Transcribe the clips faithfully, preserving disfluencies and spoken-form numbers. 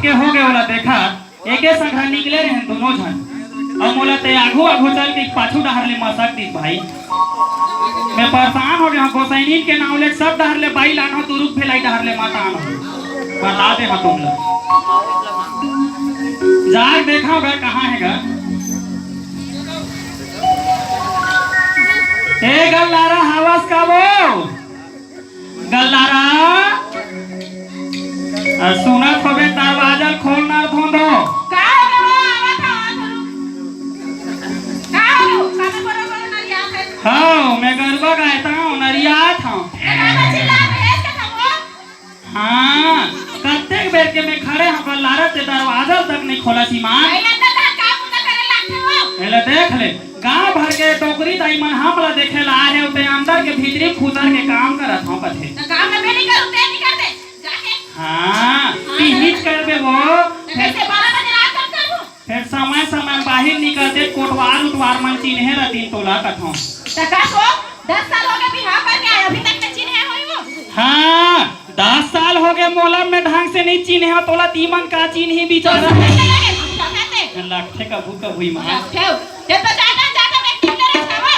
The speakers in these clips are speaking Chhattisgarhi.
के हो गए ओला देखा, एके संघरा निकले रहेन दूनों झन। अउ मोला ते आघू आघू चल के पाछू डहर ले मसक दिस भाई। मैं परेशान हो गया हूँ, गोसाइनीन के नाव ले सब डहर ले बाई लानो, तू रुक भेलाई डहर ले मत आनो। बता दे हाँ तुम लोग। जाके देखा होगा कहाँ है घर। ए गल्लारा, हवस का वो? गल्लारा, आ, सुनत होबे, दरवाजा ल खोल ना धोंधो। का हो गे वो? आवत हव, आवत हव। का हो गे वो? काबर बरो बरो नरियात हस? हव, मैं गरबा गायत हव, नरियात हव। त काबर चिल्लात हस कथव वो? हाँ, कतेक बेर के मैं खड़े हव, गल्लारा ते दरवाजा तक नइ खोलस ईमान। भाई, अंदर तक का बुता करे लागथे वो? एला देख ले। गांव भर के डोकरी दाई मन हमला देखे ला आए हे, ते अंदर के भीतरी खुसर के काम करत हव कथे। त काम में नइ करू, ते नइ करते, जाके। हाँ, हाँ, तिहीच करबे वो। त कैसे बारह बजे रात तक करबो? फेर समय समय में बाहिर निकलते कोटवार उटवार मन चिन्हे रतिन तोला कथों। त का सो? दस साल हो गए बिहाव करके आए, अभी तक नइ चिन्हे होई वो? हाँ, दस साल हो गए मोला में ढंग से नइ चिन्हे हो, तोला तीमन का चिन्ही तो बेचारा। सुनने लगे, कुछ कहते। लगथे कभू कभू ईमान। लगथे हो। ये तो जाता, जाता मैं कितने रहे खावा?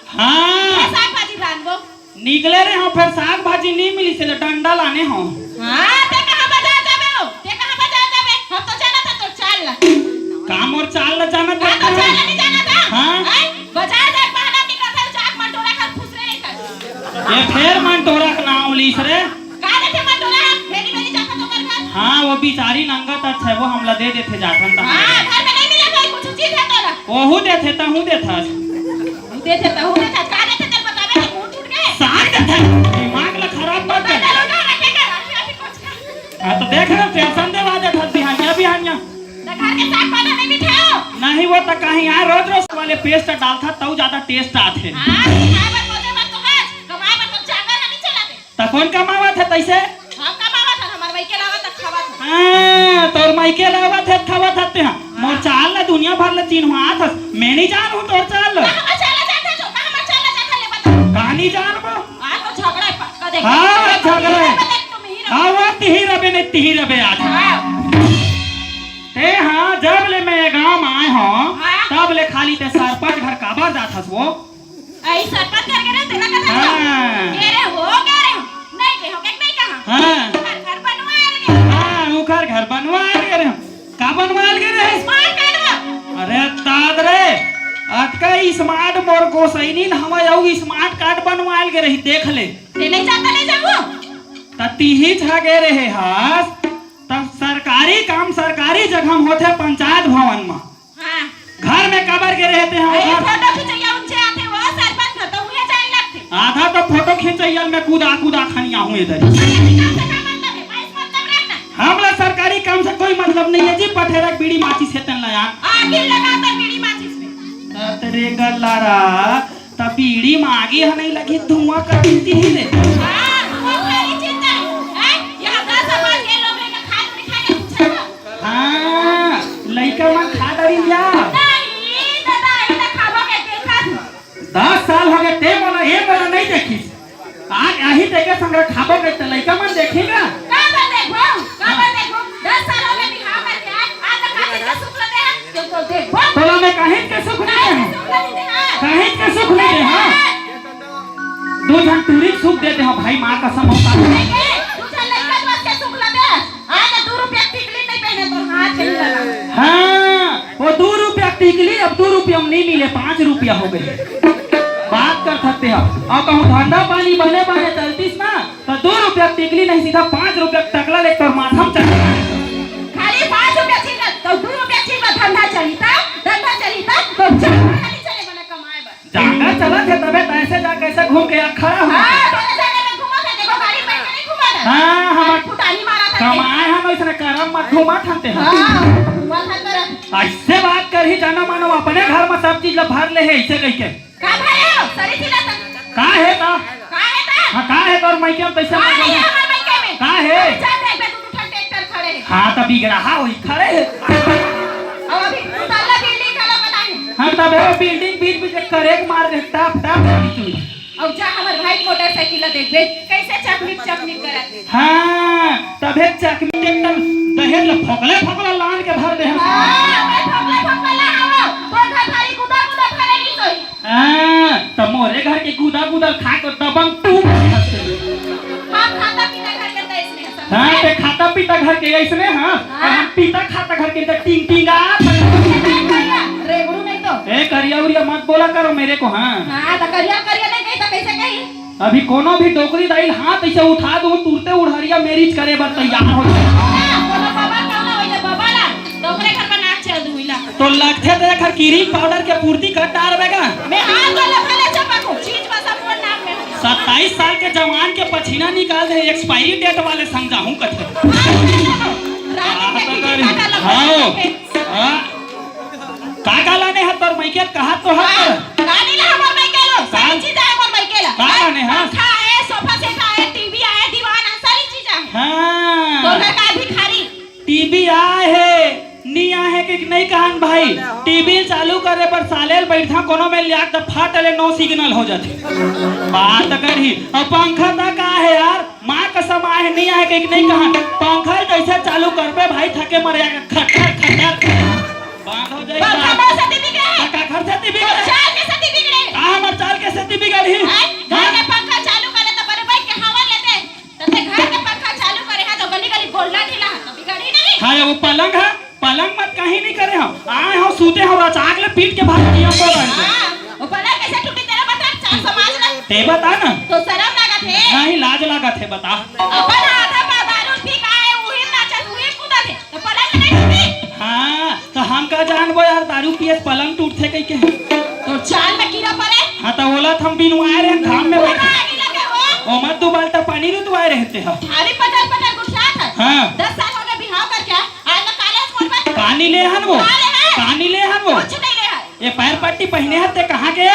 हाँ। ये साग भाजी बांधबो। निकले रहे हो, फेर साग भाजी नइ मिलिस हे, डंडा लाने हो। हाँ, ते कहाँ बाजार जाबे हो? ते कहाँ बाजार जाबे? हम तो जानत हन तोर चाल ला। का मोर चाल ला जानत हाँ, तो हस? चाल ला नइ जानत हस? हाँ। हैं? बाजार जाके बहाना निकलत हस, जाके मन टोरा खा खुसरे नइ खा। ये फेर मन टोरा के नाव लिस रे। का देथे मन टोरा? मेरी मेरी जाता तो कर घर। हाँ, वो बिचारी नंगत अच्छा है, वो हमला दे देथे जाथन त हम हाँ, दे। घर में नइ मिला कोई कुछ चीज है तोरा। ओहू देथे, तहू देथस। तू देथे, तहू देथे, का देथे, तेल बतावे, ते मुंह टूट गए। साग देथे, दिमाग ला खराब मत कर। बता दे, रखे के, रखे, रखे, कुछ कर। हाँ, तो देख रहे हो, टेंशन देवा देथस बिहानिया, बिहानिया। तो घर के साग पाता नहीं मिठाओ। नहीं, वो तो कहीं आए, रोज रोज वाले पेस्ट डालथा, तऊ ज्यादा टेस्ट आथे। हाँ, खाए बर, खोजे बर तो है, कमाए बर तो चाकर नहीं चलाते। त कोन कमावत हे तइसे? हम कमावत हन, हमर मइके लावत हन, खावत हन। हाँ, तोर मइके लावत हे, खावत हस ते हा। मोर चाल ला दुनिया भर ले चिन्हवात हस। मैं नइ जानहूँ तोर चाल ला। ना हमर चाल ला जानत हस, ना हमर चाल ला जानत हस, ले बता। का नइ जानबो? आज वो झगड़ा है पक्का देख। हाँ, झगड़ा है। बता, तुम ही रहो। हाँ, वो तिही रबे, नहीं तिही रबे आज। हाँ। ते हाँ, जब ले मैं ये गाँव में आए हूँ, हाँ। तब ले खाली ते सरपंच घर काबर जात हस वो? आई सरपंच घर गे रहे, तेला कथा हाँ। गे रहे हो, गे रहे हो। नहीं गे हो, के नहीं कहा। हाँ। घर, घर बनवाए गे। हाँ, ओकर घर बनवाए गे रहे। का बनवाए गे रहे? स्मार्ट कार्ड बा। अरे दाद रे, अतका स्मार्ट मोर गोसैनी न हवय, अउ स्मार्ट कार्ड बनवाए गे रही, देख ले। ते नहीं जाता, नहीं जाबो। त तिही झा गे रहे हस, त सरकारी काम सरकारी जगह में होथे, पंचायत भवन में। हाँ। घर में काबर गे रहे ते हम अरे, घर? फोटो खिंचैया उनसे आते, वो सरपंच घर तो उहे जाए लगते। आधा तो फोटो खिंचैया में कूदा कूदा खनिया हुए दरी। सरकारी काम से का मतलब है? पैसा मतलब रखना। हमला सरकारी काम से कोई मतलब नहीं है जी, पठेरा के बीड़ी माचिस है तेन ला यार। आगे लगाता बीड़ी माचिस में। त तेरे गल्लारा, त बीड़ी मागी ह नहीं लगी, धुआं कर देती ही रे। हाँ, वो खाली चिंता है। हैं? यहाँ दस समाज के लोग हैं, खाए तो नहीं खाए, पूछा था। हाँ, लइका मन खा डरिन या? नहीं, दादा, ई त खाबो के देखत हूँ। दस साल हो गए, ते मोला, ए मोला नहीं देखिस। आज आही तेके संग खाबो के, त लइका मन देखी ना। का बात देखबो? का बात देखबो? दस साल हो गए बिहाव करके, आज, आज तक काहे के सुख लेते हैं? तो, तो देखबो। तोला मैं काहे के सुख नहीं काहे दे? के सुख लेते हैं? काहे के सुख नहीं दे, हाँ? दू झन टूरी के सुख देते हो भाई, माँ कसम होता है। नहीं, नहीं, दू झन लइका के सुख लेते हैं। आज दू रुपया टिकली नहीं पहने तो हाथ नहीं लगा। हाँ, वो दू रुपया टिकली, अब दू रुपया में नहीं मिले, पाँच रुपया हो गए। बात कर सकते हो। और कहूँ धंधा पानी बने बने चलतीस ना, तो दू रुपया टिकली नहीं, सीधा पाँच रुपया टकला लेकर माथा में चढ़। खाली पाँच रुपया छीन, तो दू रुपया छीन, धंधा चली, तब धंधा चली, तब तो चली, चले बने कमाए बर। जांगर चलत हे तभे तइसे जा कइसे घूम के आ खड़ा हो। हाँ, तोरे जांगर में घूमत हे, देखो गाड़ी में बैठ के नहीं घूमत हे। हाँ, हमर फुटानी मारत हे। कमाए हम अइसने करम मत घूमत हन ते। हाँ, घूमत हन करम। अइसे बात करही जाना मानो अपने घर में सब चीज ला भर ले हे अइसे कहिके। का भरे हो? सरी चिल्ला तक। का हे ता? का हे ता? हाँ, का हे तोर मइके में तइसे का मत नहीं बोल। हे हमर मइके में? का हे? अरे जा देख बे, दू ठन ट्रैक्टर खड़े हे। हाँ, त बिगड़ाहा होई खड़े हे। अब अभी दू तल्ला बिल्डिंग घलो बनाए हे। हाँ, तब हे बिल्डिंग बीच बीच में करेक मार दे, टाप टाप। अब जा हमर भाई के मोटरसाइकिल ला देख बे, कइसे चकमिक चकमिक करत हे। हाँ, तभे चकमिक एकदम दहेज ला फोकले फोकला लान के धर दे हम। हाँ, मैं फोकले फोकला हवं। तोर घर भारी गुदा गुदा भरे नहीं सोई। हाँ, त मोरे घर के गुदा गुदा खा के दबंग टूट गया। हम खाता पीता घर के तैस में हसन। हाँ, ते खाता पीता घर के ऐसने, हाँ। हाँ। हम पीता खाता घर के त टिंग टिंग आ। रेगड़ू नहीं तो। ए, करिया उरिया मत बोला करो मेरे को, हाँ। हाँ, त करिया करिया नहीं कही त कैसे कही? अभी कोनो भी डोकरी दाई ल हाथ ऐसे उठा दू, तुरते उड़हरिया मैरिज करे बर तैयार हो जाए। हाँ, कोनो बाबा कहना वही बाबा ला, डोकरे घर पर नाच चल दू इला। तो लगथे तो एक हर क्रीम पाउडर के पूर्ति कर डारबे गा। मैं हाथ वाला भले चपकू, चीज बस अपन नाम में हो। सत्ताईस साल के जवान के पछीना निकाल दे, एक्सपायरी डेट वाले संग जाहूं कथे। रानी के हाँ, किटी काटा लगा हाँ। के। हाँ। का का लाने ह तोर मइके ल, कहा तो ह? हाँ, का नी ला हमर मइके लो? सारी का? चीज आए हमर मइके ला। का लाने ह? पंखा आए, सोफा सेट आए, टीवी आए, दीवान आए, सारी चीज आए। हाँ। तोर घर का भिखारी। टीवी आए हे, नी आए हे कि नहीं कहन भाई? टीवी चालू करे बर साले ल बैठा कोनो में लिया त फट ले नो सिग्नल हो जाथे। बात करही। अउ पंखा त का हे यार? माँ कसम आए हे, नहीं आए हे कि नहीं कहन? पंखा ल जैसे चालू करबे भाई, थके मर जाएगा। खटर खटर। बंद हो जाए पंखा बात। मोर सेती बिगड़े हे। का घर सेती बिगड़े? तोर चाल के सेती बिगड़े हे। का हमर चाल के सेती बिगड़ही? हैं? घर हाँ? के पंखा चालू करे त बने बैठ के हवा लेते। त ते घर के पंखा चालू करे हा त गली गली गोल्डन हिला हा, त बिगड़ही नहीं। हाँ, वो पलंग है, पलंग मत कहीं नहीं करे हम। आए हो सूते हो, अचाक ले पीट के भाग दिया को रंग। हाँ, वो पलंग कैसे टूटी तेरा बता, चार समाज ले। ते बता ना। तो शर्म लागत हे। नहीं, लाज लागत हे, बता। अपन आधा पा दारू पी के आए, उही नाचत, उही कूदत हे। त पलंग नहीं टूटी? हाँ, त हम का जानबो यार, दारू पिए से पलंग टूटथे कहि के। तोर चाल में कीड़ा परे। हाँ, त ओला त हम बिनवाए रहे घाम में बैठ। ओमा आगी लगे हो। ओमा दू बाल्टा पानी रुतवाए रहे ते ह। अरे पटर पटर गुस्सात हे। हाँ। दस साल हो गए बिहाव करके, आज तक काले मोर पर। पानी ले हन वो। का ले हन? पानी ले हन वो। कुछ नहीं ले हन। ये पैर पट्टी पहिने ह ते कहाँ के?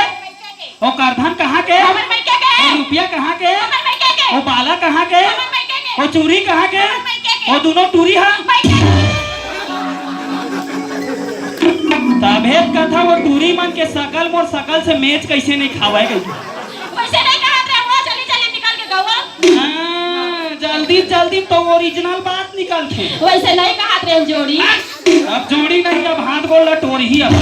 ओ करधन कहाँ के? हमर मइके के। ओ रुपया कहाँ के? हमर मइके के। ओ बाला कहाँ के? हमर मइके के। ओ चूरी कहाँ के? हमर मइके के। ओ दुनो टूरी हा? मइके के। तभे कथा वो टूरी मन के सकल मोर सकल से मैच कैसे नहीं खावाए गई। वैसे नहीं कहा थे, वो जल्दी जल्दी निकल के गवा। हाँ, जल्दी जल्दी तो ओरिजिनल बात निकलथे। वैसे नहीं कहा थे जोड़ी। अब जोड़ी नहीं, अब हाथ गोड़ लटोरी ही अब।